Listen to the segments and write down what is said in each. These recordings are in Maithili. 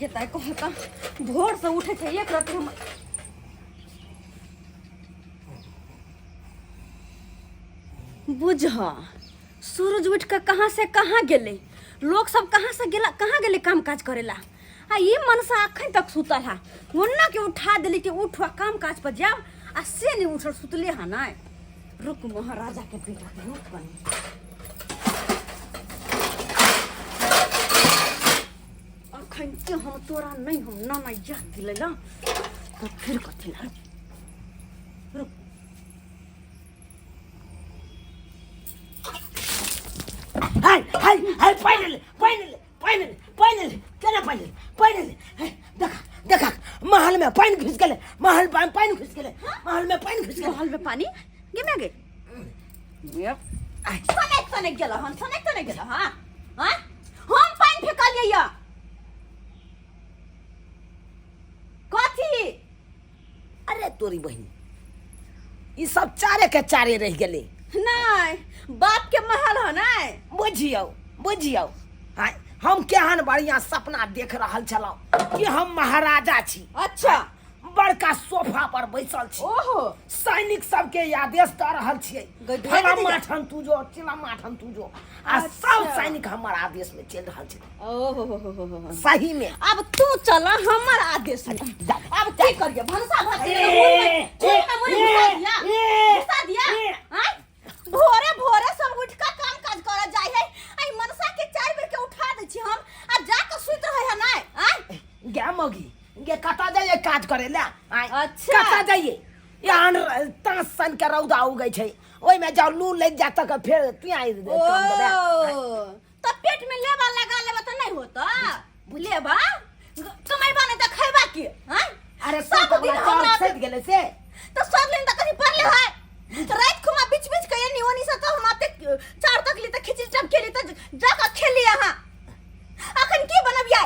गेदाय कहता भोर से उठे छै एक रात हम बुझ सूरज उठ के कहाँ से कहाँ गेलै लोग सब कहाँ से गेला कहाँ गेलै काम काज करेला आ ई मनसा अखन तक सुतल हा ओन्ना के उठा देली कि उठ आ काम काज पर जाओ आ से नहीं उठल सुतले हा नहीं रुक महाराजा के बेटा के रुक बनी अखन के हम तोरा नहीं हम ना ना याद दिलेला तो फिर कथी ला रुक हाय हाय हाय पानि ले पानि ले पानि ले पानि ले केना पानि ले पानि ले हे, देखा देखा महल में पानि घुसि गेलै महल में पानि घुसि गेलै महल में पानि घुसि गेलै महल में पानी गे में गे सनक सनक गेल हन सनक सनक गेल हँ हँ हम पानि फेकलियै यऽ कथी अरे तोरी बहिन ई सब चारे के चारे रहि गेलै नहि बाप के महल ह नहि बुझियौ बुझियौ आँय, हम केहन बढ़िया सपना देख रहल छलहुँ कि हम महाराजा छी अच्छा बड़का सोफा पर बैसल छी ओहो सैनिक सबके आदेश दऽ रहल छियै गदहे फला गदहे। माठन तू जो चिला माठन तू जो आ सब अच्छा। सैनिक हमर आदेश में चलि रहल छै ओहो हो हो हो हो सही में अब तू चल हमर आदेश में जा। अब की करिए भनसा भात ए, चूल्हा में मुड़ी घुसा ए, दिया ए, घुसा दिया ए। आय भोरे भोरे सब उठ के काम काज करे जाय है आई मनसा के चार बेर के उठा दै छी हम आ जा के सुत रहे है नै आय गे मगी गे कतऽ जाइए काज करे ले आँय, अच्छा। कतऽ जाइए यहाँ ताँस सन के रौदा उगै छै ओहिमे जाउ लू लागि जायत तऽ फेर तियाइ ओ त पेट में लेबा लगा लेबा त नहीं होता लेबा कमाइबा नहीं त खैबा के आय अरे सब दिन हमरा सैत गेलै से तो सब दिन त कहीं पड़ले है रात खुमा बीच बीच के एनी ओनी से तो हम आते चार तक ली त खिचड़ी टप खेली त जाके खेली अहाँ अखन की बनबियै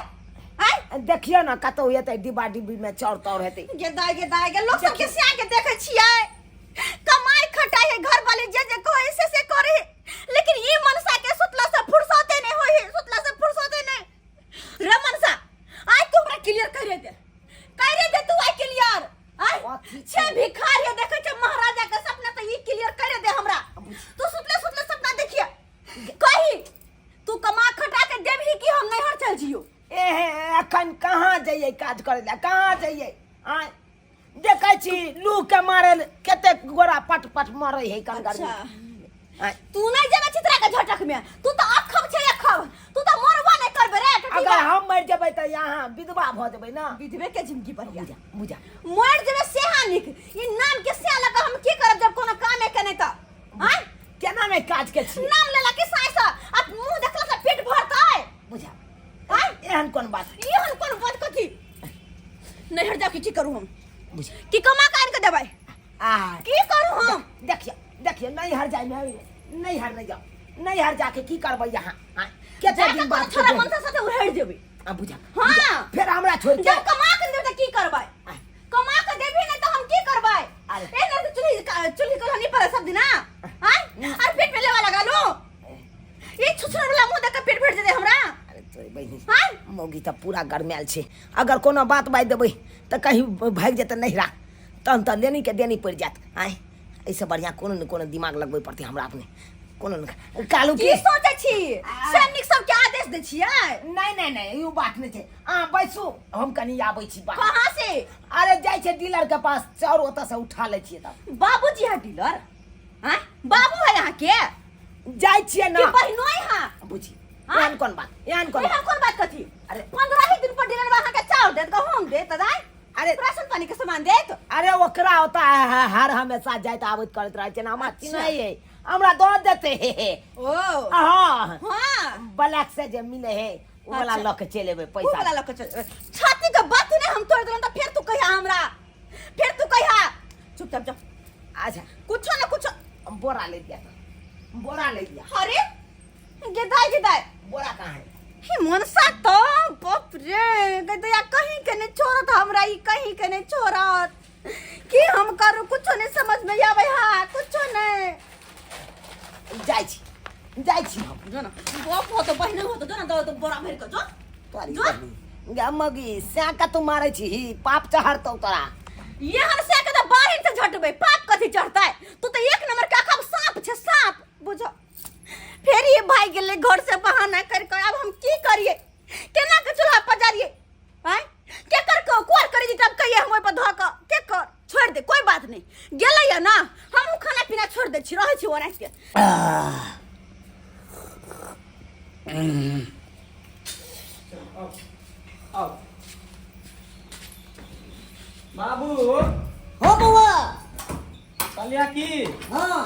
आय देखियौ ने कतौ हेतै डिब्बा डिब्बी में चाउर ताउर हेतै गे दाय गे दाय गे लोग सबके सिया के देखे छियै कमाई खटाई है घर वाले जे जे कहे से से करे लेकिन ई मनसा के सुतला से फुर्सते नहीं होई है सुतला से फुर्सते नहीं रे मनसा आज तू हमरा क्लियर करे दे करे दे तू आई क्लियर आय कथी छे भिखारी है देखे छे महाराजा के सपना तो ई क्लियर करे दे हमरा तू सुतले सुतले सपना देखिए कही तू कमा खटा के देबही कि हम नैहर चल जियो एहे एखन कहाँ जइयै काज करै लए कहाँ जइयै आँय देखै छी लू के मारल कतेक गोरा पट पट मरै है कन गर्मी अच्छा आँय, तू नहीं जेबे चित्रा के झटक में तू तो अखब छे अखब तू तो मरबो नहीं करबे रे टटीबा। अगर हम मरि जेबै तऽ यहाँ विधवा भऽ जेबै ने विधवे के जिंदगी बढ़िया बुझा बुझा मर जेबे सेहा निक ई नाम के सेहा लगा हम की करब जब कोनो कामे के नहीं तो आँय केना नहि काज के छी नाम लेला के साय से आ मुंह देखला से पेट भरतै बुझा आँय एहन कोन बात एहन कोन बात कथी नैहर जाके की करू हम बुझ की कमा के आनि के देबै आ की करू हम देखियो देखियो नैहर जाय में नैहर नहीं जाओ नैहर जाके की करबै यहाँ आँय? कते जाके दिन कोनो बाद छोरा मनसा साथे उड़ेड़ जेबै आ बुझा हाँ। बुझा। फेर हमरा छोड़ के जब कमा के देबै तऽ की करबै आँय, कमा के देबही नहीं तऽ हम की करबै अरे। ए ना चूल्ही चूल्ही कलहनी पर सब दिना आँय और पेट में लेवा लगा लो ये छुछुर वाला मुंह देख के पेट भर जेतै हमरा अरे तोरी बहिनी आँय मौगी तऽ पूरा गरमायल छै अगर कोनो बात बाजि देबै तऽ कहीं भागि जेतै नैहरा तहन तऽ लेनी के देनी पड़ि जायत आँय एहिसँ बढ़िआँ कोनो ने कोनो दिमाग लगबै पड़तै हमरा अपने कोनो ने कालू की के सोचै छी सैनिक सबके आदेश दै छियै नहि नहि नहि ई बात नहि छै अहाँ बैसू हम कनि आबै छी बाहर कहाँ से अरे जाइ छै डीलर के पास चाउर ओतऽ से उठा लै छियै तब बाबूजी है डीलर हाँ बाबू है यहाँ के जाइ छियै कि ना बहिनोई हाँ बुझी हाँ? एहन कोन बात एहन कोन एहन बात कोन बात कथी अरे। 15 ही दिन पर डीलर अहाँ के चाउर देत गहूम देत दाई अरे राशन पानी के सामान देत अरे ओकरा होता है हर हमेशा जाइत आबैत करैत रहै छै ने हमरा चिन्है है हमरा दऽ देते हे हे ओ हाँ हाँ ब्लैक से जे मिले है ओ वाला अच्छा। लऽ के चलि एबै ऊ पैसा वाला लऽ के चल छाती के बात नहीं हम तोड़ देलौं त फेर तू कहिया हमरा फेर तू कहिया चुपचाप जा अच्छा कुछो ना कुछो बोरा ले लिया तो बोरा ले लिया अरे गेदाय गेदाय बोरा कहाँ है हे मनसा तो बाप रे गदया कहीं के नहीं छोड़त हमरा ई कहीं के नहीं छोड़त की हम करू कुछो नहीं समझ में आवे हा कुछो नहीं जाइ छी जाइ छी हम जो ना बाप हो तो बहिन हो तो जो ना दो तो बोरा भर के जो तोरी जो बहिनी गे मगी सै का तू मारै छी पाप चढ़तौ तोरा। यहाँ से के तो बाहिर से झटबै, पाप कथी चढ़तै? तू तो एक नंबर के आखब सांप छे, सांप बुझो। फेर ये भाई गेलै घर से बहाना कर के, अब हम की करिए, केना के चूल्हा पजारिए? आय के कर को कोर करी तब कहिए हम ओइ पर धऽ के के कर छोड़ दे, कोई बात नहीं, गेलै या ना हम खाना पीना छोड़ दे छी, रहै छी ओना के। आउ बाबू। हो बौआ। कहलिया की हाँ।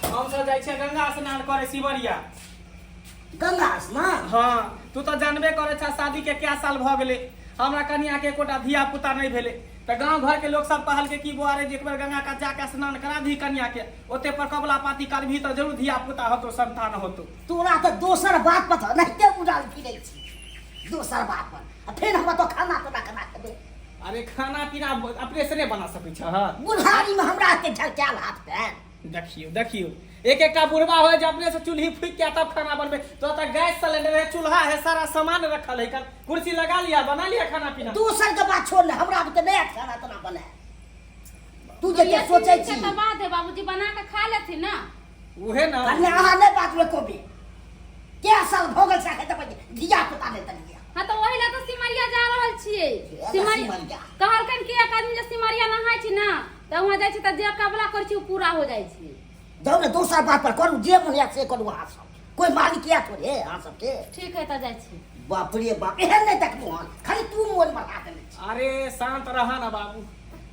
हमसब जाइ छियै गंगा स्नान करे सिमरिया। गंगा स्नान? हाँ, तू तऽ जानबे करे छह शादी के क्या साल भऽ गेलै, हमरा कनिया के एकोटा धिया पुता नहि भेलै, तऽ गाँव घर के लोक सब कहलकै कि बौआ रे जे एक बेर गंगा कात जाके स्नान करा दही कनिया के, ओते पर कबला पाती करबही तऽ जरूर धिया पुता होतो, संतान होतो। तोरा तऽ दोसर बात पर तऽ एनाहिते उड़ल फिरै छी, दोसर बात पर, आ फेर हमरा तो खाना पीना केना खेबै? अरे खाना पीना अपने से नहि बना सकै छह? बुढ़ारी में हमरा एते झलकायल हाथ पैर। देखियौ देखियौ, एक एकटा बुढ़वा होय जे अपने से चूल्ही फूक के तब खाना बनबे, तो तऽ गैस सिलेंडर है, चूल्हा है, सारा सामान रखल है, कल कुर्सी लगा लिया, बना लिया खाना पीना। दोसर के बात छोड़ ने, हमरा तऽ नहि खाना तना बने, तू जे ये सोचै तीन छी के तऽ बात है बाबूजी, बना के खा लेथिन ना। उहे ना। कन्या अहाँ नहि बाजू एको बेर, कै साल भऽ गेल से तक धिया पुता नहि देलियै। हाँ तऽ ओहि ला तऽ सिमरिया जा रहल छियै। सिमरिया। सिमरिया कहलकनि कि एक आदमी जे सिमरिया नहाय छै ना तऽ वहाँ जाइ छै तऽ जे कबला करै छै ओ पूरा हो जाइ छै। जाउ ने दोसर बात पर करू, जे मन हैत से करू, अहाँ सब कोई मालिक या थोड़े अहाँ सबके। ठीक है तऽ जाइ छी। बाप रे बाप, एहन नहि देखलहुँ हन, खाली तू मोन बढ़ा देने छी। अरे शांत रह ना बाबू।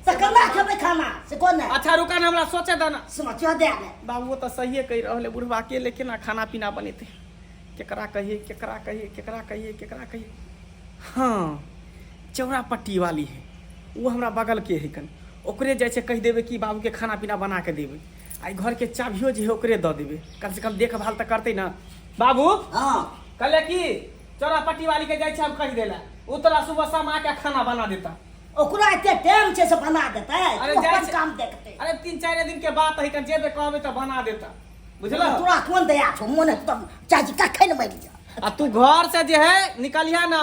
तऽ केना खेबै खाना से कोन? अच्छा रुका ना, हमरा सोचे दे ना। सोचऽ दे ने। बाबू तऽ सहिए कहि रहल है, बुढ़वा अकेले केना खाना पीना बनेतै? केकरा कहिए, केकरा कहिए, केकरा कहिए, केकरा कहिए? हाँ, चौरा पट्टी वाली है, वो हमरा बगल के है, कन ओकरे जाइ छै कहि देबै कि बाबूके खाना पीना बना के देबै, आ घर के चाभियो जे है ओकरे दऽ देबै, कम से कम देखभाल तऽ करतै ना बाबू। हाँ। कहले कि चौरा पट्टी वाली के जाइ छै हम कहि देला, ओ तोरा सुबह शाम आके खाना बना देता। ओकरा एते टाइम छै से बना देतै? अरे तू जाइ अपन छै। काम देखतै। अरे 3-4 दिन के बात है, कन जेबे कहबै तऽ बना देता, बुझल? तोरा कोन दया छौ मोन एकदम चाहे छी कखन मरि जा। आ तू घर से जे है निकलिहा ना,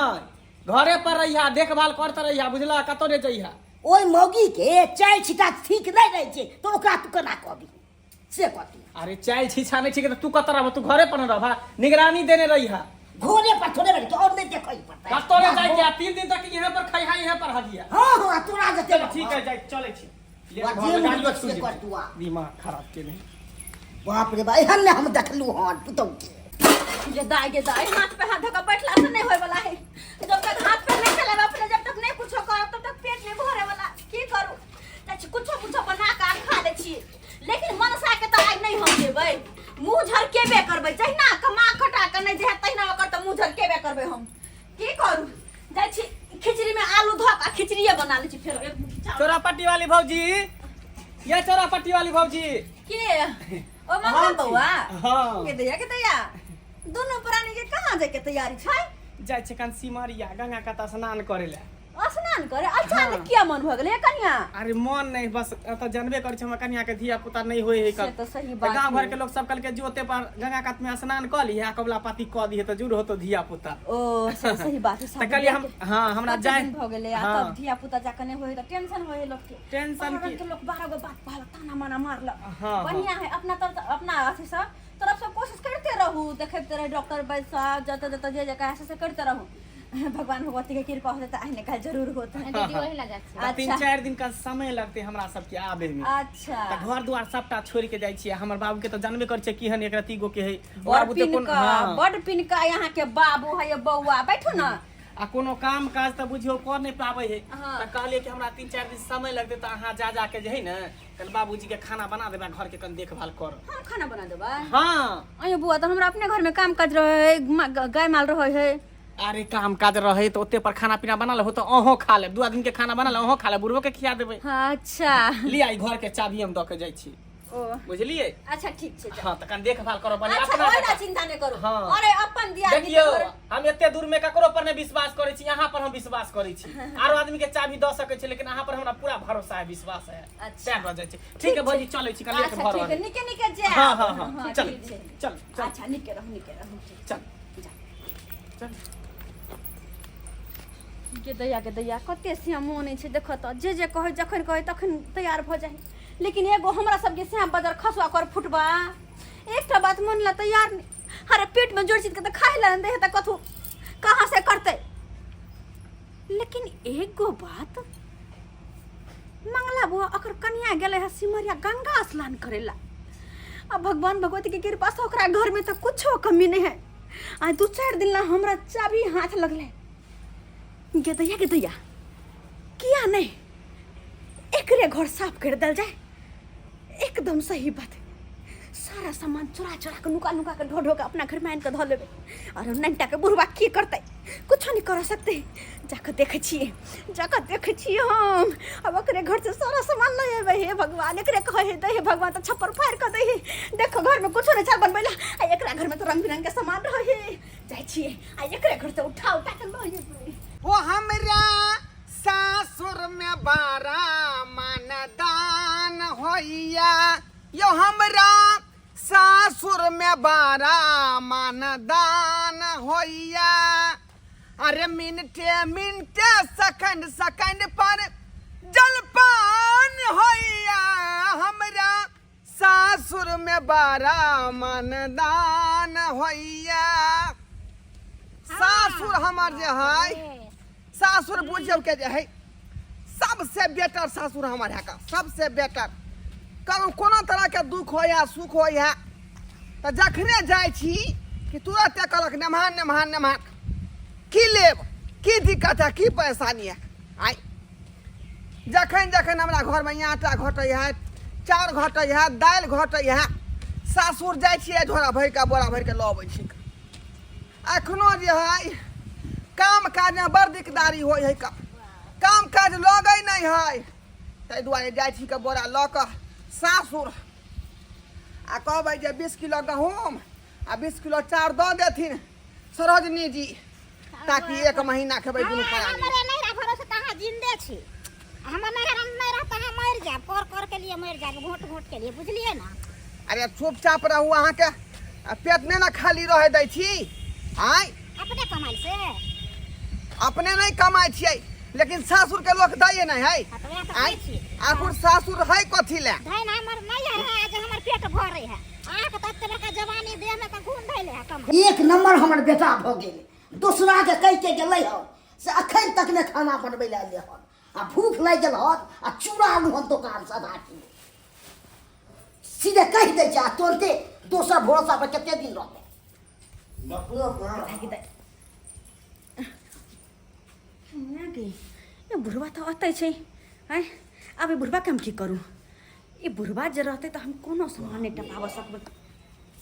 घरे पर रहिहा, देखभाल करते रहिहा, बुझला? कतौ नहि जइहा। ओहि मौगी के चाय छिटा ठीक नहि रहै छै तऽ ओकरा तू केना कहबी से कथी? अरे चाय छिछा नहि ठीक है तऽ तू कतऽ रहबह? तू घरे पर न रहबह, निगरानी देने रहिहा। घरे पर थोड़े रहै और नहि देखै पड़तै। कतौ नहि जाइ के, 3 दिन तक यहाँ पर खइहा, यहाँ पर हगिया। हाँ हाँ, तोरा जते चल ठीक है, जाइ चलै छी। ले बा, घर जे में गाड़ियो मन छूट से कर जेतै। तू आ। दिमाग खराब केने। बाप रे बा, एहन नहि हम देखलहुँ हन पुतहु के। ये दाई ये दाई, हाथ पे हाथ धोकर बैठला से नहीं होए वाला है, जब तक हाथ पे नहीं चलेब अपने, जब तक नहीं कुछो करब तब तक पेट नहीं भरे वाला। की करू, जाइ छी कुछो कुछो बना के खा लै छी, लेकिन मनसा के तऽ आइ नहीं हम देबै, मुँह झरकेबे करबै, जहिना कमा खटा के नहि जे तहिना ओकर तऽ मुँह झरकेबे करबै हम। की करू, जाइ छी खिचड़ी में आलू धऽ के खिचड़िए बना लै छी फेर एक मुट्ठी चावल। चोरा पट्टी वाली भौजी, ये चोरा पट्टी वाली भौजी। के ओ मंगला बौआ? हाँ। के दैया के दैया, दुनू प्राणी के कहाँ जाय के तैयारी छै? जाइ छै कन सिमरिया गंगा कात स्नान करे ला। स्नान करे? अच्छा ने किया मन भऽ गेलै कनिया? अरे मन नहीं, बस एतऽ जानबे करै छै हमरा कनिया के धिया पुता नहीं होय है। से तऽ सही बात। गाँव घर के लोग सब कहलकै जो ओते पर गंगा कात में स्नान कऽ लिहे आ कबला पाती कऽ दिहे तऽ जरूर होतो धिया पुता। ओ से सही बात है। तऽ कहलियै हम, हाँ, हमरा कते जाय दिन भऽ गेलै आ हाँ। तब धिया पुता जाके नहि होय तऽ टेंशन होय है लोक के। टेंशन बारह की? रंग के लोक 12 गो बात कहलक, ताना माना मारलक। हाँ। बढ़िया है, अपना तरफ अपना अथी से तरफ से कोशिश करते रहू, देखते रहे डॉक्टर वैद्य साहब जतऽ जतऽ जे जगह ऐसे से करते रहू, भगवान भगवती के कृपा होते तऽ आइ ने काल्हि जरूर होते। दीदी ओहि लगा छी। तऽ तीन अच्छा। चारि दिन का समय लगतै हमरा सबके आबे में। अच्छा। तऽ घर दुआर सबटा छोड़ि के जाइ छियै, हमर बाबू के तऽ जानबे करै छियै केहन एक रत्ती गो के है। बड़ बाबू तऽ कोन पिनका, हाँ। बड़ पिनका यहाँ के बाबू है ये बौआ, बैठू ना। आ कोनो काम काज तऽ बुझियौ कर नहि पाबै है। हाँ। तऽ कहलियै कि हमरा 3-4 दिन समय लगतै, तऽ अहाँ जा जा के जे है ने कल बाबूजी के खाना बना देबै, घर के कन देखभाल कर। हम खाना बना देबै? हाँ। अरे बुआ, तऽ हमरा अपने घर में काम काज रहे है, गाय माल रहे है। अरे काम काज रहे तऽ ओते पर खाना पीना बना लेबो तऽ अहों खा लेब, 2 आदमी के खाना बना लेब, अहों खा लेब, बुढ़बो के खिया देबै। हाँ, अच्छा। लिया ई घर के चाभी हम दऽ के जाइ छी। ओ बुझलियै? अच्छा ठीक छै, जाउ। हाँ, तऽ कन देखभाल करब बढ़िया। अच्छा, अपना ओहि ला जकाँ। चिंता नहि करू। हाँ। अरे अपन दियादनी देखियौ, के घर- हम एते दूर में ककरो पर नहि विश्वास करै छी, अहाँ पर हम विश्वास करै छी। आरो आदमी के चाभी दऽ सकै छी, लेकिन अहाँ पर हमरा पूरा भरोसा है, विश्वास है। अच्छा। तैं भऽ जाइ छै। ठीक है भौजी, चलै छी, कल लेट अच्छा भऽ ठीक रहल है, है। निके निके जायब। हाँ हाँ हाँ, हाँ, चल ठीक छै। चल चल। अच्छा, निके रहू, निके रहू। चल जा। चल। गे दैया, गे दैया, कते श्याम मोन छै देख तऽ, जे जे कहै जखन कहै तखन तैयार भऽ जाइ। लेकिन एगो हमरा सबके श्याम बजर खसुआ कर फुटबा एकटा बात मन ला तैयार नहीं। अरे पेट में जोड़ चीज के तऽ खाए ला नहीं दे तऽ कथू कहाँ से करते। लेकिन एगो बात मंगला बुआ अकर कनिया गेलै है सिमरिया गंगा स्नान करेला, आ भगवान भगवती के कृपा से ओकरा घर में तो कुछो कमी नहीं है। आ 2-4 दिन ला हमरा चाबी हाथ लगले। गेदैया गेदैया किया नहीं एकरे घर साफ कर दल जाए। एकदम सही बात, सारा सामान चोरा चोरा के नुका नुका के ढो ढो के अपना घर में आनि के धऽ लेबै। और नन्टा के बुढ़वा की करतै, कुछो नहीं कर सकते। जाके देखै छियै, जाके देखै छियै हम। अब ओकरे घर से सारा सामान लऽ एबै। हे भगवान, एकरे कहै हे दै हे भगवान तऽ छप्पर फाड़ि कऽ दै हे। देखो घर में कुछो नहीं छल बनबै ला, आ एकरा घर में तऽ रंग बिरंग के सामान रहै हे। जाइ छियै आ एकरे घर से उठा उठा के लऽ एबै। ओ हमरा सासुर में बारा मानदान होइया, यो हमरा सासुर में बारा मानदान होइया। अरे मिनटे मिनटे सेकंड सेकंड पर जलपान होइया, हमरा सासुर में बारा मानदान होइया। सासुर हमर जे है, सासुर बुझियौ के जे है सबसे बेटर सासुर हमर है का, सबसे बेटर। कभी कोनो तरह के दुख हो या सुख हो या तऽ जखने जाइ छी कि तुरते कहलक नमहान नमहान नमहान, की लेब, की दिक्कत है, की परेशानी है। आइ जखन जखन हमरा घरमे आटा घटै है, चाउर घटै है, दालि घटै है, सासुर जाइ छियै झोरा भरिके बोरा भरिके लऽ अबै छी। अखनो जे है काम काजमे बड़ दिकदारी होइ है, काम काज लगै नहि है, ताहि दुआरे जाइ छी के बोरा लऽ कऽ सासुर आ कहबै जे 20 किलो गहूँम आ 20 किलो चाउर दऽ देथिन सरोजनी जी, ताकि एक महीना खेबै दुनू प्राणी। हमरे नैहरा भरोसे तऽ अहाँ जिंदे छी, हमर नैहरा नहि रहत तऽ अहाँ मरि जायब, कर कर के लिए मरि जायब, घोट घोट के लिए, बुझलियै ने। अरे चुपचाप रहू, अहाँके पेट नहि ने खाली रहै दै छी। आँय अपने कमाइ से? अपने नहि कमाइ छियै, लेकिन सासुर के लोक दैये नहि है। हाँ, तऽ वएह तऽ आँय कहै छी। आखुर सासुर है कथी लए? धैन हमर नैहर है जे हमर पेट भरै है, अहाँके तऽ एते बड़का जवानी देहमे तऽ गुण धैले है कमाइ। एक नंबर हमर बेटा भऽ गेल, दोसरा के कहि के गेलै हन से अखन तक ने खाना बनबै लए एलै हन, आ भूख लागि गेल हन आ चूड़ा आलू हन दोकान से आधा किलो सीधे कहि दै छै आ तुरन्ते दोसर भरोसा पर कते दिन रहतै। ए बुढ़वा तऽ अतै छै। आँय आब ई बुढ़वाके हम की करू? ई बुढ़वा जे रहतै तऽ हम कोनो सामान नहि टपाबऽ सकबै।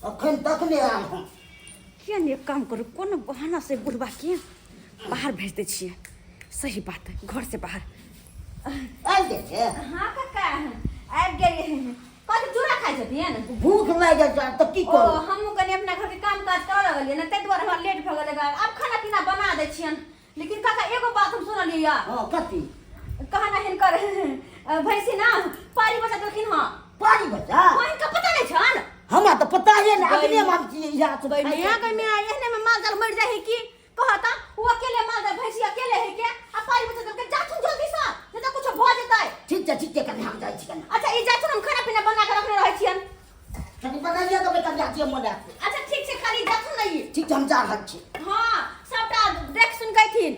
अखन तक नहि आयल हन। किया नहि एक काम करू, कोनो बहाना से बुढ़वाके बाहर भेज दै छियै। सही बात है, घर से बाहर। आबि गेल छै? हाँ काका आबि गेलियै। कथी चूड़ा खाइ छथिन? भूख लागि गेल छै तऽ की ओ करू? हमहूँ कनि अपना घरके काम काज करऽ लगलियै ने, ताहि दुआरे हमरा लेट भऽ गेलै। आब खाना पीना बना दै छियनि। लेकिन काका एगो बात हम सुनलियै यऽ। हाँ कथी? कहना हिनकर भैंसी ना पारी बचा देलखिन। हाँ पारी बचा? हाँ, हिनका पता नहीं छन? हमरा तऽ पता ये ने, अखने हम छियै इएह सब गई मियां, गई मियां, एहने में माल जाल मर जाए है की कहता? वो अकेले माल जाल भैंसी अकेले है के आ पारी बचा देलकै। जाथुन जल्दी से, नहीं तो कुछ भ जेतै। ठीक छै ठीक छै, कनि हम जाइ छी कनि। अच्छा ई जाथुन, हम खाना पीना बना के रखने रहै छियन। कनि बनाइए देबै कनि, जाइ छियै मोने। अच्छा ठीक छै, खाली जाथुन ने ई। ठीक छै, हम जा रहल छी। हाँ सबटा देख सुन के अयथिन।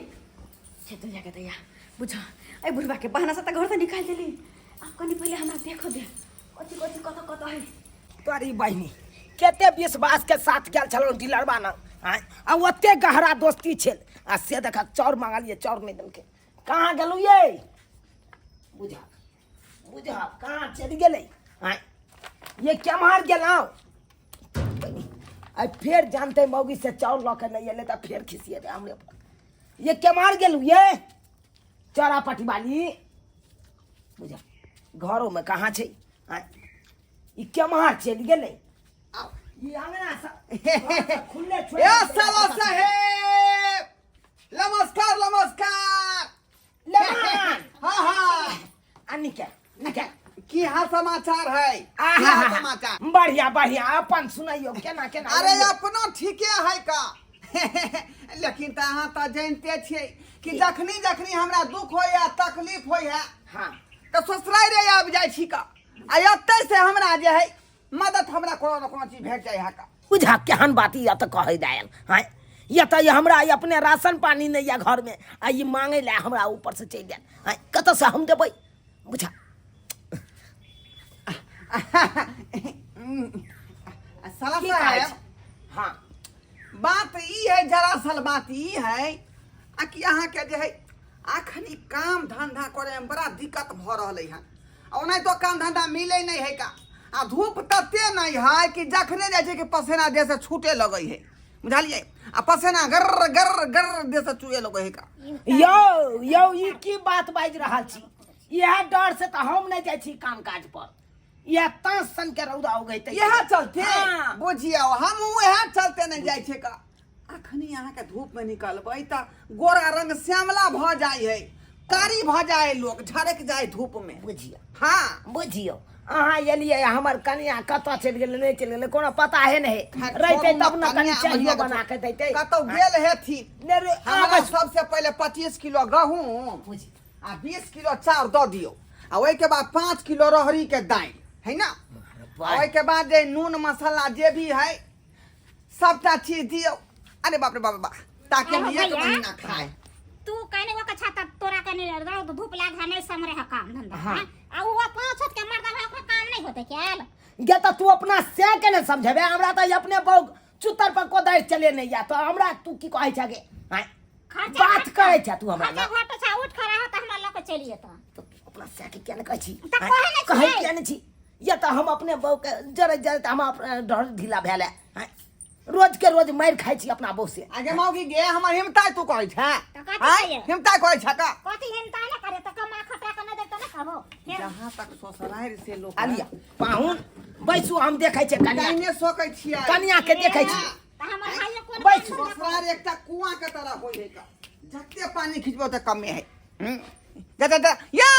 छे तो जाके दैया बुझ, एहि बुढ़वा के बहाना से तऽ घर से निकालि देली। आब कनि पहिले हमरा देखऽ दे कथी कथी कतऽ कतऽ है। तोरी बहिनी कते विश्वास के साथ गेल छलहुँ डीलरबा लग, आँय, आ ओते गहरा दोस्ती छल, आ से देख चाउर मंगलियै चाउर नहि देलकै। कहाँ गेलहुँ ये? बुझा बुझा कहाँ चलि गेलै? आँय ये केम्हर गेलहुँ? आ फेर जानते मौगी से चाउर लऽ के नहि एलै तऽ फेर खिसिएतै हमरे पर। ये केम्हर गेलहुँ ये चौरा पट्टी वाली? बुझा घरोमे कहाँ छै? आँय ई केम्हर चलि गेलै? ई अंगना सब खुले छोड़ि ए साला साहेब नमस्कार नमस्कार। लेमान। हाँ हाँ आ निकल निकल। की हाल समाचार है? की हाल समाचार? बढ़िया बढ़िया, अपन सुनाइयो केना केना? अरे अपनो ठीके है का, लेकिन तऽ अहाँ तऽ जानिते छियै कि जखनी जखनी हमरा दुख होइए तकलीफ होइए हाँ तऽ ससुरारे आबि जाइ छी का आ एतै से हमरा जे है मदद हमरा कोनो ने कोनो चीज भेट जाइ है का बुझा केहन बात यऽ तऽ कहै दायल हाँ ये तऽ हमरा ई अपने राशन पानी नहि यऽ घरमे आ ई मांगै लए हमरा ऊपर से चलि आयल हाँ कतऽसँ हम देबै बुझा साला की कहै साहेब छी? हाँ बात ई है दरअसल बात ई है आ कि अहाँके जे है अखनी काम धंधा करे में बड़ा दिक्कत भऽ रहलै हन आ ओनाहितो काम धंधा मिलै नहि है का आ धूप तते नहि है कि जखने जाइ छै कि पसेना देह से छूटे लगै है बुझलियै आ पसेना गर्र गर्र गर्र देह से चुए लगै है का यौ यौ ई की बात बाजि रहल छी इएह डर से तऽ हम नहि जाइ छी काम काज पर इएह ताँस सन के रौदा उगै तै इएह चलते हाँ। बुझियौ हम उएह चलते नहि जाइ छै का अखनी अहाँके धूपमे निकलबै तऽ गोरा रंग श्यामला भऽ जाइ है कारी भऽ जाइ है लोक झरक जाइ धूपमे बुझियौ हाँ बुझियौ अहाँ एलियै हमर कनिया कतऽ चलि गेलै नहि चलि गेलै कोनो पता हे नहि खैर, रहितै छोड़ू ने, तब ने कनि कनिया चाहियो भैया के बना के दैतै कतौ गेल हेथिन नहि रे हमरा आबै सबसे पहिले 25 किलो गहूम बुझियौ आ 20 किलो चाउर दऽ दियौ आ ओहिके बाद 5 किलो रहरी के दालि है ना आ ओहिके बाद जे नून मसाला जे भी है सबटा चीज दियौ अरे बाप रे बाप रे बा ताकि हम अरे एक भैया। महीना खाए तू कहने वो कछा तब तोरा कहने रौद धूप लाग है नहीं समरे है काम धंधा हाँ। हाँ? आ वो पांच हाथ के मर्दा है ओकरा काम नहीं होते क्या गे तऽ तू अपना से के ने समझेबे हमरा तऽ अपने बहु चुतर पर कोदारि चले नहीं या तऽ हमरा तू की कहै छगे आँय? खर्चा बात करै छ तू हमरा खर्चा लग। घट छा उठ खड़ा हो त हमरा लऽ के चलि जेतऽ तऽ तू अपना से के किया ने कहै छी तऽ आँय? कहै ने कहै छियै। किया ने छी या तऽ हम अपने बहू के जरे जरे तऽ हम अपने डर ढीला भेल है आँय? रोज के रोज मारि खाइ छी अपना बहू से आगे मौगी गे हमर हिमता तू कहै छै तऽ कथी आँय कहियै? हिमता कहै छै का कथी हिमता ने करे तऽ कमा खटा के नहि देतऽ ने कहबो फेर जहाँ तक ससुरारि से लोक आलिया पाहुन बैसू हम देखै छियै कनिया डाइने सकै छियै कनिया के देखै छी तऽ हमर भाइयो कोन बैसू। काम धंधा ससुरारि एकटा कुआं के तरह होइ है का जते पानी खिंचबो तऽ कमे है हम्म। जा जा जा या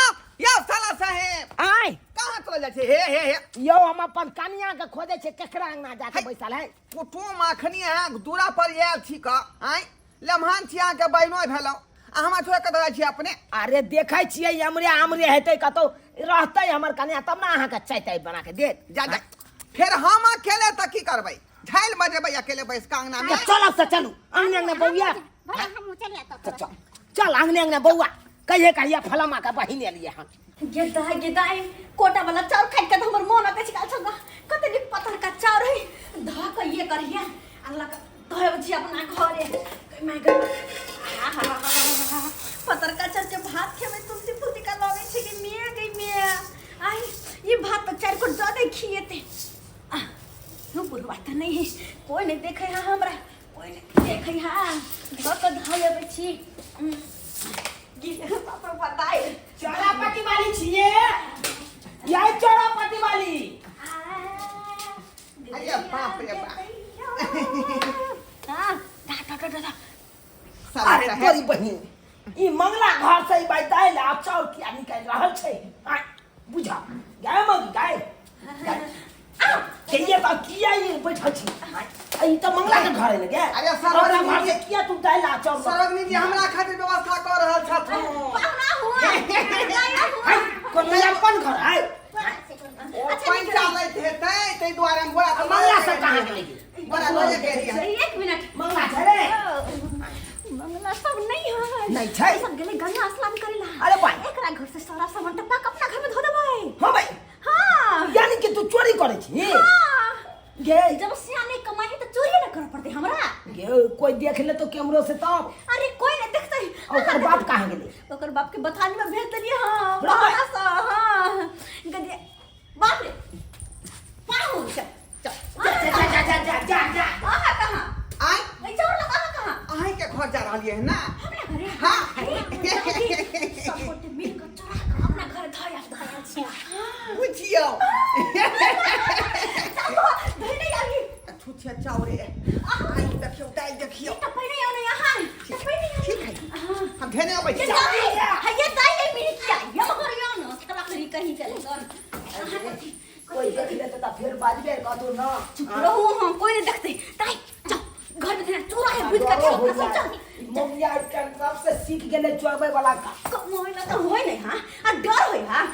या साला साहेब आय कहाँ चल जाइ छै हे हे हे यौ हम अपन कनिया के खोजै छियै केकरा अंगना जाके है। बैसल है कुटुम अखनी अहाँ दूरा पर आयल छी का आँय लम्हान छी अहाँके बहिनो भेलहुँ आ हमरा छोड़ि कतऽ जाइ छी अपने अरे देखै छियै अमरे आमरे हेतै कतौ रहतै हमर कनिया तब ने अहाँके चाय ताय बना के देत जा जा फेर हम अकेले तऽ की करबै झालि बजेबै अकेले बैस कऽ अङ्गनामे तऽ चलब से चलू अंगने अंगने बौआ भले हमहूँ चलिए तऽ चल चल अंगने अंगने बौआ कहिए कहिए फलामा के बहिन एलियै हन गेदा गेदा कोटा वाला चाउर खाइ के हमर मोन अकछ गेल छल कते नीक पत्थर का चाउर है धऽ के ये करिया अल्लाह का धोए छी अपना घरे मैं पत्थर का चाउर के भात खेबै तुलसी फुलती का लगै छै कि मिया गई मिया आई ये भात तो चार को ज्यादा खिएते नु बुढ़वा तऽ नहीं है कोई नहीं देखे है हमरा कोई नहीं देखे है धऽ के धऽ अबै छी बाप रे बताए चौरापति वाली छियै यही चौरापति वाली अरे बाप रे बाप। हाँ, दा, दा, दा, दा, दा। साला अरे साहेब तोरी बहिन ई मंगला घर से ई बाई दालि आ चाउर किया निकालि रहल छै आँय, बुझा गाय मगी गाय के ये तऽ किया ई बैठल छी आँय, ई तऽ मंगला के घर है ने गे अरे सरोजनी अपना घर से किया तू दालि आ चाउर सरोजनी जी हमरा खातिर व्यवस्था कऽ रहल छथुन पाहुना हुआ हाय, कोनो अपन घर है ओ पैंचा लैत हेतै ताहि दुआरे हम बोरा आ मंगला सब कहाँ गेलै बोरा लऽ गेलियै एक मिनट मंगला छै रे मंगला सब नहीं है नहीं छै। सब गेले गंगा स्नान करेला अरे भाई। एकरा घर से सारा सामान टपा के अपना घर में धो देबै हाँ भाई हाँ यानी कि तू चोरी करै छी हाँ। गे जब सियाने कमाई तो चोरी ना करे पड़ते हमरा गे कोई देख ले तो कैमरो से तब अरे कोई नहीं देखते आ ओकर बाप कहाँ गेलै ओकर बाप के बथानी में भेज देलिए हाँ रे भाई। बाहर से हाँ गदिया बाप रे पाहुन चल चल जा जा जा जा जा जा कहाँ कहाँ आँय नहीं जाओ लगा कहाँ अहीँके घर जा रहलियै हँ ना हमरा घरे हाँ। सब गोटे मिल के चोरा के अपना घर धोया धोया छै बुझियौ चलो धोने आई छुछे चाउरे आइ देखियौ दालि देखियौ त पहिने आउ ने यहाँ त पहिने आउ ठीक है हम धेने अबै ये छी दाई हाँ ये दाई ये मिल किया ये मगर यो न साला करी कहीं चले गन कोई देख लेते तऽ फेर बाजबे कहतौ ना चुप रहो हम कोई नहीं देखते दाई जाओ घर में देना चोरा है बुझ के चलो सब जाओ मम्मी आज के सबसे सीख गेले चोरबै वाला का कमाई ना तो होय नहीं हां आ डर होय हां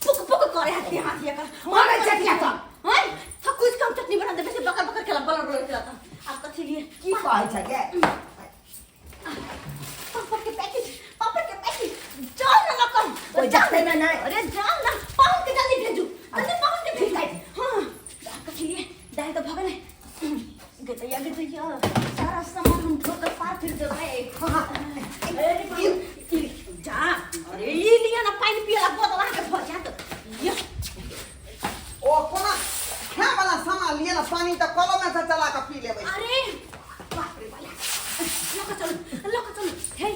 पुक पुक करे हाथी हाथी एकर मारै छै किया तऽ? हैं तो कुछ कम चटनी बना देबे से बकर बकर खेला बलर बलर खेला आप कथी लिए की कहै छै गे पापड़ के पैकेट पापड़ के पैकेट जाओ ना लकन ओइ जाते ना नहीं। अरे जाओ ना पाहुन के जल्दी भेजू जल्दी पाहुन के भेजू हां आप कथी लिए दाल तो भगल है गजैया गजैया सारा सामान हम ढो के पार फिर देबै अरे जा अरे ई लिया ना पानि पियला बोतल अहाँके भऽ जायत ये ओ कोना खाय वाला सामान लिए ना पानी तऽ कलो में से चला के पी लेबै अरे बाप रे बाप लऽ कऽ चलू लऽ कऽ चलू हे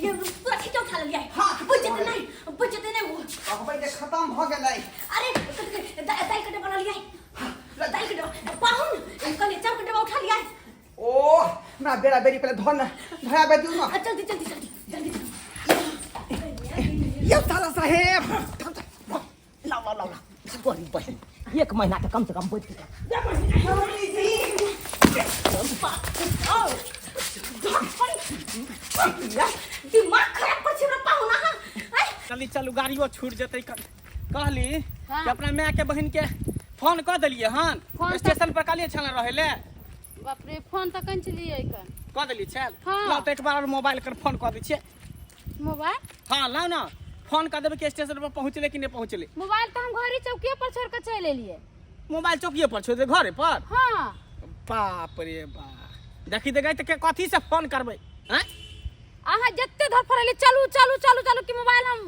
ये पूरा खींचा उठा लेलियै हाँ। बुझि जेतै नहि बुझि जेतै नहि ओ कहबै जे खतम भऽ गेलै अरे दालि के डब्बा लऽ लियै दालि के डब्बा पाहुन कहलियै चाउर के डब्बा उठा लियै ओ हमरा बेरा बेरी पहिले धो ने धोया दियौ ने जल्दी जल्दी जल्दी जल्दी यौ साला साहेब लाओ लाओ लाओ लाओ तोरी बहिन एक महीना तऽ कम से कम बचि गेल दिमाग खराब कर छी हमरा पाहुन अहाँ जल्दी चलू गाड़ियो छूट जेतै कहली हाँ। कि अपना माय के बहिन के फोन कऽ देलियै हन फोन तऽ- स्टेशन पर कहलियै छल रहै ले बाप रे फोन तऽ कन छलियै कन कऽ देलियै छल हाँ। लाउ तऽ एक बार और मोबाइल कर फोन कऽ दै छियै मोबाइल हाँ लाउ ना फोन कऽ देबै कि स्टेशन पर पहुँचले कि नहि पहुँचले मोबाइल तऽ हम घरे चौकिए पर छोड़ के चलि एलियै मोबाइल चौकिए पर छोड़ि दे घरे पर हाँ बाप रे बाप देखी देखे तऽ के कथी से फोन करबै आँय अहाँ जते धरफड़ेलियै चलू चलू चलू चलू कि मोबाइल हम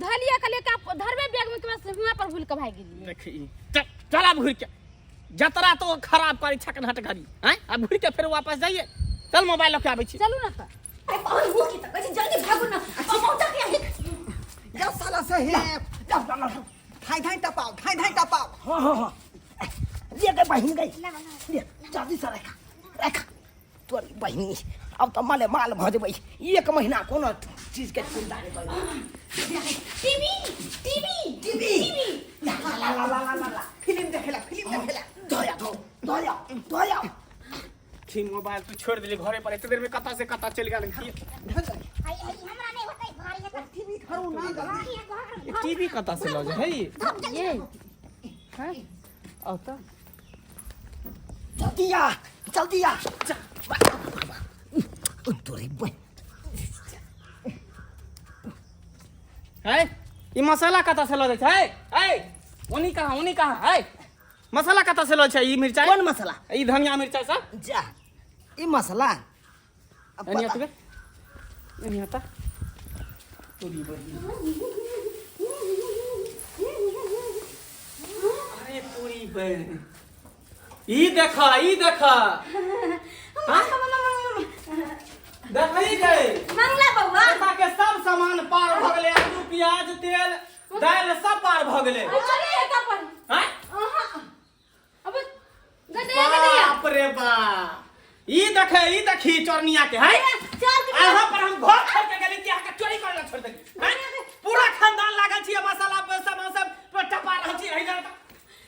धलियै कहलियै कि आप धरबै बैग में कि बस हुआं पर भूल के भागि गेलियै देखी चल चल आब घुरि के जतरा तो खराब करै छकन हट घड़ी आँय आब घुरि के फेर वापस जाइए चल मोबाइल लऽ के आबै छी चलू ना तऽ अरे पाहुन मुँह की तकै छी जल्दी भागू ना पहुँचा के आही यौ साला साहेब लाओ लाओ लाओ धाइ धाइ टपाउ धाइ धाइ टपाउ हाँ हाँ हाँ ले गई बहिन गई ले जल्दी से रखा रखा तोरी बहिनी अब तऽ माले माल भऽ जेबै एक महीना कोनो चीजके चिन्ता नहि करबै टीवी टीवी टीवी ला ला ला ला ला ला ला फिल्म देखेला फिल्म देखेला धोया धो धोया धोया छी मोबाइल तू छोड़ देली घरे पर एते देर में कतऽ से कतऽ चलि गेल की आई आई हमरा नहीं होतै भारी है टीवी धरू ना जल्दी भारी है घर टीवी कतऽ से लऽ जाइ है ये हैं आओ तऽ जल्दी आ जल्दी आ तोरी बहिन है ई मसाला कतऽ से लऽ जाइ छै है ओनी कहाँ ओनी कहाँ है मसाला कतऽ से लऽ छै ई मिरचाई कोन मसाला ई धनिया मिरचाई सब जा ई मसाला अब एनी पता- आतबे एनी आता तोरी बहिन अरे तोरी बहिन ई देखा ई देखा हाँ? देखही गई मंगला बउआ एता के सब सामान पार भ गेलै आलू प्याज तेल दालि सब पार भ गेलै अरे एता पर हैं? अहाँ अब गदैया गदैया बाप रे बाप ई देखे ई देखी चोरनिया के है चार के अहाँ पर हम घर छोड़ के गेली कि अहाँ के चोरी करे ला छोड़ देली हैं? पूरा खानदान लागल छी मसाला पर सामान सब पर टपा रहल छी इधर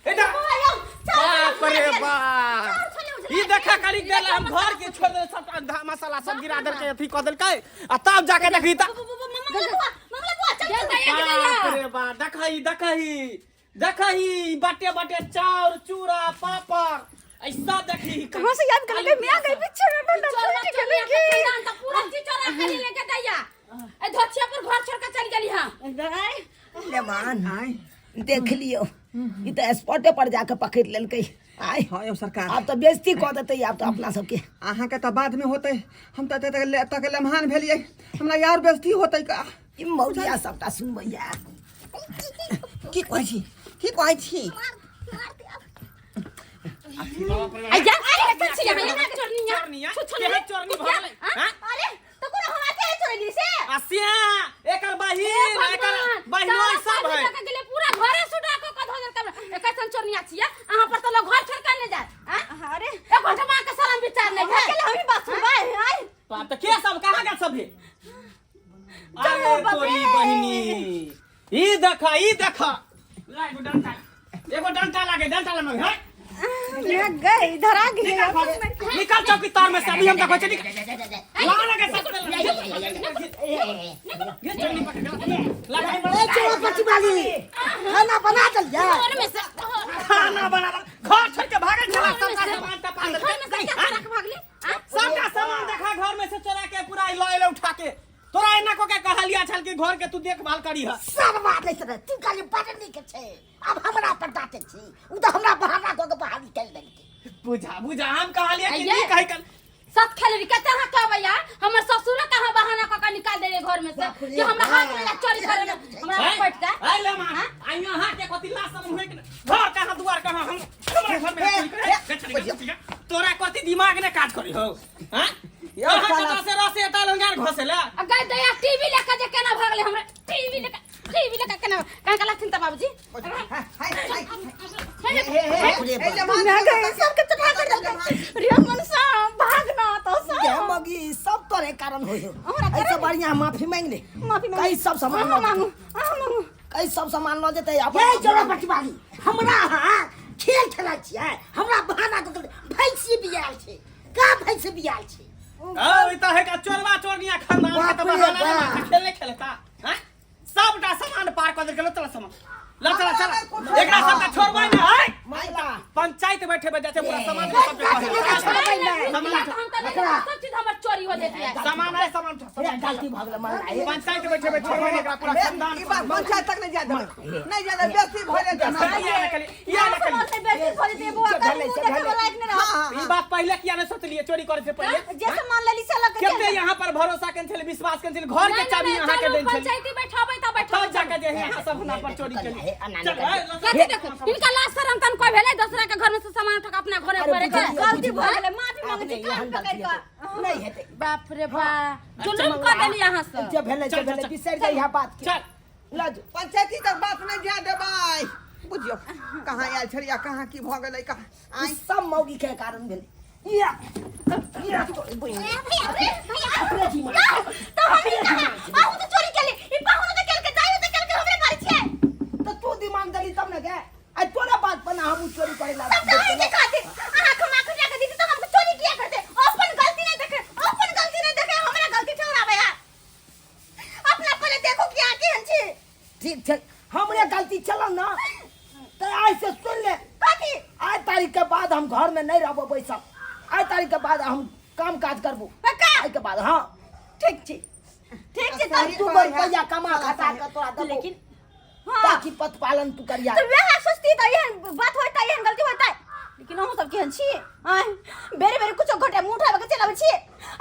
इधर बाप रे बाप ई देखा करी गेल हम घर के छोड़ देल सब मसाला सब गिरा देलकै अथी कऽ देलकै आ तब जाके देखी त बाप रे बाप देखही देखही देखही बाटे बाटे चाउर चूड़ा पापड़ ऐसा देखी कहाँ से याद कर गई मैं आ गई पीछे में बंदा चोरवा चोरवा के खानदान त पूरा चीज चोरा के ले गदैया ए धोछिया पर घर छोड़ के चल गेली हां ले मान देख लियो ई तऽ स्पॉटे पर जाके पकड़ि लेलकै आय हाँ यौ सरकार आब तऽ बेइज्जती कऽ देतै आब तऽ अपना सबके अहाँके तऽ बादमे होतै हम तऽ एते तक लम्हान भेलियै हमरा यार बेइज्जती होतै का ई मौलिया सबटा सुनबैया की कहै छी की कहै छी आ जा अरे कथी छी यहाँ यहाँ चोरनी चोरनी, यहाँ हाँ? केहन चोरनी भऽ गेलै, हाँ? अरे तो कोनो हम आके चोरली से आ सिया एकर बहिन एकर बहिनोई सब है गेले पूरा घरे सुडा को कधो दर कमरा एकर चोरनिया छिया अहाँ पर तो लोग घर छोड़ के नहीं जाए हां अरे एक घंटा मां के शरम विचार नहीं हम अकेले हम ही बात सुनबै आय बाप तऽ के सब कहाँ गेल सब हे अरे तोरी बहिनी ई देखा ई देखा ला एगो डंटा एगो डंटा लागे डंटा लगे है ये गई इधर आ गई निकल निकल चौकी तार में से अभी हम देखो निकल ला लगे ये चोरनी पकड़ के लगा। ए चोरा पट्टी वाली, खाना बना देलियै? घर में से खाना बना घर छोड़ के भागल छला, सबका सामान टपा घर में से देलकै। क्या चोरा के भागली? आँ? सबका सामान देखा घर में से चोरा के पूरा लऽ एलै उठा के। तोरा एना को के कहलिया छल कि घर के तू देखभाल करी ह। सब बात नहीं सर, तू खाली बड़ नीक छै। अब हमरा पर डांटे छी? उ तऽ हमरा बहाना कऽ के बाहर निकालि देलकै। बुझा बुझा, हम कहलिया कि आइये। नीक है कल सत खेलरी कते अहाँ कहबै यार, हमर ससुर कहाँ बहाना कऽ के निकाल देले घर में से कि हमरा हाथ में चोरी करे में हमरा पटि जाए। आइ ले मां, आइ यहाँ के कथि लाश सब होय के घर कहाँ दुआर कहाँ, हम हमरा घर में चोरी करे। हे, चली गे, चली गे। तोरा कथि दिमाग ने काज करी हो? हां, यौ कहाँ साला। कतऽ से रसे एता लंगार घसेला। आ गई दया, टीवी लेके जे केना भागले? हमरा टीवी लेके, टीवी लेके केना कहाँ कहलथिन त बाबूजी? हाय हाय हाय। हे, हे हे हे हे, जमान। मैं गए सबके चटा कर देलकै रे। मनसा, भाग ना तो ये सब मगी, सब तोरे कारण होय हो। हमरा कारण? ऐसे बढ़िया माफी मांग ले। माफी मांगू। कई सब सामान अहाँ लऽ मांगू, अहाँ मांगू। कई सब सामान लऽ जेतै अपन। ये चोरा पट्टी वाली, हमरा अहाँ खेल खेलाइ छियै? हमरा बहाना कऽ के भैंसी बियाल छै का? भैंसी बियाल छै। ओ ई त है का चोरवा चोरनिया खानदान के त बाप रे बहाना ने बाप। माथा खेल नहीं खेलता हैं। सबटा सामान पार कऽ देलकै। चल सामान ल, चल चल, एकरा सबटा छोड़बै ने है। माइला पंचायत बैठे बैठे छै, पूरा सामान के सबके कहै। छोड़बै ने। सामान हम त नहीं, सब चीज हमर चोरी हो जेती है। सामान है, सामान उठा, हे, सामान। गलती भऽ गेलै माइला, हे। पंचायत बैठे बैठे छोड़बै ने एकरा पूरा खानदान। ई बात पंचायत तक नहीं जा देबै, नहीं जा देबै, बेसी भऽ जेतै ना। किया ने कली, किया ने कली? सामान से बेइज्जती भऽ जेतै बौआ, जे कल भेलै मुँह से देखे भेलै। वाला लायक नहि हाँ रहत। हाँ। ई बात पहिले किया ने सोचलिए चोरी करे से पहिले? जे सामान लेली से लऽ के केते चल। यहाँ पर भरोसा केने छलै, विश्वास केने छलै, घर के नहीं, चाबी नहीं, यहाँ के चलू, देन छलै। पंचायती बैठाबै त बैठाबै। तब जाके जे यहाँ सब हमरा पर चोरी हे, केली। अना चल, नहि ए, ल, चल। कथी देखो, हिनका लाज शरम तन कोई भेलै? दोसरा के घर में से सामान उठा के अपना घरे अरे करे के बुझलियै, गलती भऽ बुझलियै। गेलै, माफी मांगै छी अपने कान एहन पकड़ि गलती कऽ। हेतै। नहि हेतै। बाप रे बा, जुलुम कर देली अहाँ से। जे भेलै से चल, भेलै, चल, बिसरि जाइ बात के। चल। लऽ जो। पंचायती तक बात नहीं जा देबै। बुझियौ कहाँ आयल छलियै, कहाँ की भऽ गेलै, कहाँ ई आँय। सब मौगी के कारण भेलै। या या तोरे बहिन। भैया भैया। अपने दिमाग। तो हम ई कहाँ अहूँ तऽ चोरी केली, ई पाहुन तऽ केलकै, दाइयो तऽ केलकै, हमरे मारै छियै। तऽ तू दिमाग देली तब ने गे। आइ तोरे बात पर ना हम चोरी करे ला। सब तऽ अहीं के खातिर। अहाँ हम आँख उठा के दीदी तऽ हमके चोरी किया करते? अपन गलती नहीं देखे, अपन गलती नहीं देखे, हमरा गलती ठहराबै है। अपना पहले देखो कि अहाँ केहन छी। ठीक छै, हमरे गलती चलो ना तऽ आइ से सुन ले। कथी? आइ तारीख के बाद हम घर में नहीं रहबो बैसल। आइ तारीख के बाद हम काम काज करबो। पक्का? आइ के बाद, हाँ। ठीक छै, ठीक छै। तब तू रुपैया कमा खटा के तोरा देबो। लेकिन हाँ ताकि पतपालन तू करिया। तऽ वएह सोचती तऽ एहन बात होइता, एहन गलती होइता। लेकिन अहूँ सब केहन छी? आँय, बेरे बेरे कुछो घटे मुँह उठाबे के चलि आबै छी।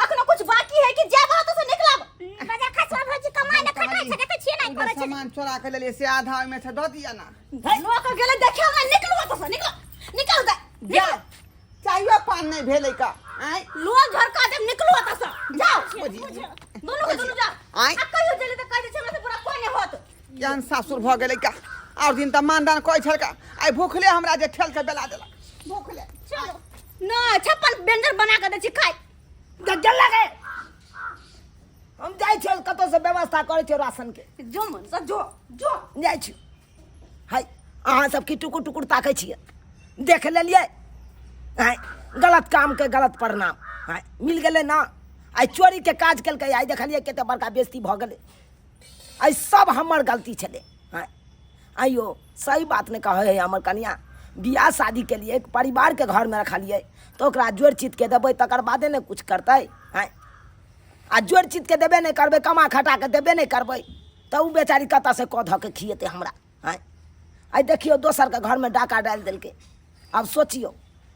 अखनो कुछ बाकी है कि जायब हाथ से निकलब? बजा खसवा भौजी कमाइ ने खटाइ छै, देखै छियै ने करै छै। सामान चोरा के लेलियै से आधा ओहिमे छै, दऽ दिअ ना। लोक गेलै देखे हमरा। निकलू ओतऽ से, निकलो, निकल दे, जा निकलो। चाहियो पान नहि भेलै का आँय? लोग झरका देब, निकलू ओतऽ से, जाओ। बुझियौ। दुनू के दुनू जाओ। आँय। आ कहियो जेली तऽ कहि दै छै हमरा से बुरा कोई नहि होत। केहन सासुर भऽ गेलै का? आओर दिन तऽ मानदान कहै छलका, आइ भूखले हमरा जे ठेल के बेला देलक भूखले। चलो ना, 56 व्यंजन बना के दै छी खाइ। गेल लगे, हम जाइ छियै, कतौ से व्यवस्था करै छियै राशन के। जो मन से जो, जो। जाइ छी। हाय, अहाँ सब की टुकुर टुकुर ताकै छियै? देख लेलियै? आँय, गलत कामके गलत परिणाम आँय मिल गेलै ना। आइ चोरीके काज केलकै, आइ देखलियै कते बड़का बेइज्जती भऽ गेलै। आइ सब हमर गलती छलै। आँय आइयो सही बात नहि कहै हइ हमर कनियाँ। बियाह शादी केलियै, परिवारके घरमे रखलियै तऽ ओकरा जोड़ि चितके देबै, तकर बादे ने किछु करतै। आँय, आ जोड़ि चितके देबे नहि करबै, कमा खटा कऽ देबे नहि करबै, तऽ ओ बेचारी कतऽसँ कऽ धऽ कऽ खिएतै हमरा? आँय, आइ देखियौ, दोसरके घरमे डाका डालि देलकै। आब सोचियौ,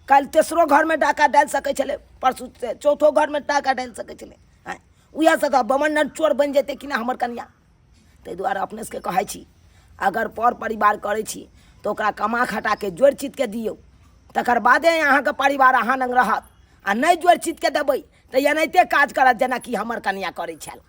काल्हि तेसरो घरमे डाका डालि सकै छलै, परसू चौथो घरमे डाका डालि सकै छलै। आँय, उएहसँ तऽ बमन्नर चोर बनि जेतै कि नहि हमर कनियाँ? ताहि दुआरे अपने सबके कहै छी, अगर पर परिवार करै छी तऽ ओकरा कमा खटाके जोड़ि चितके दियौ, तकर बादे अहाँके परिवार अहाँ लग रहत। आ नहि जोड़ि चितके देबै तऽ एनाहिते काज करत जेनाकि हमर कनियाँ करै छल।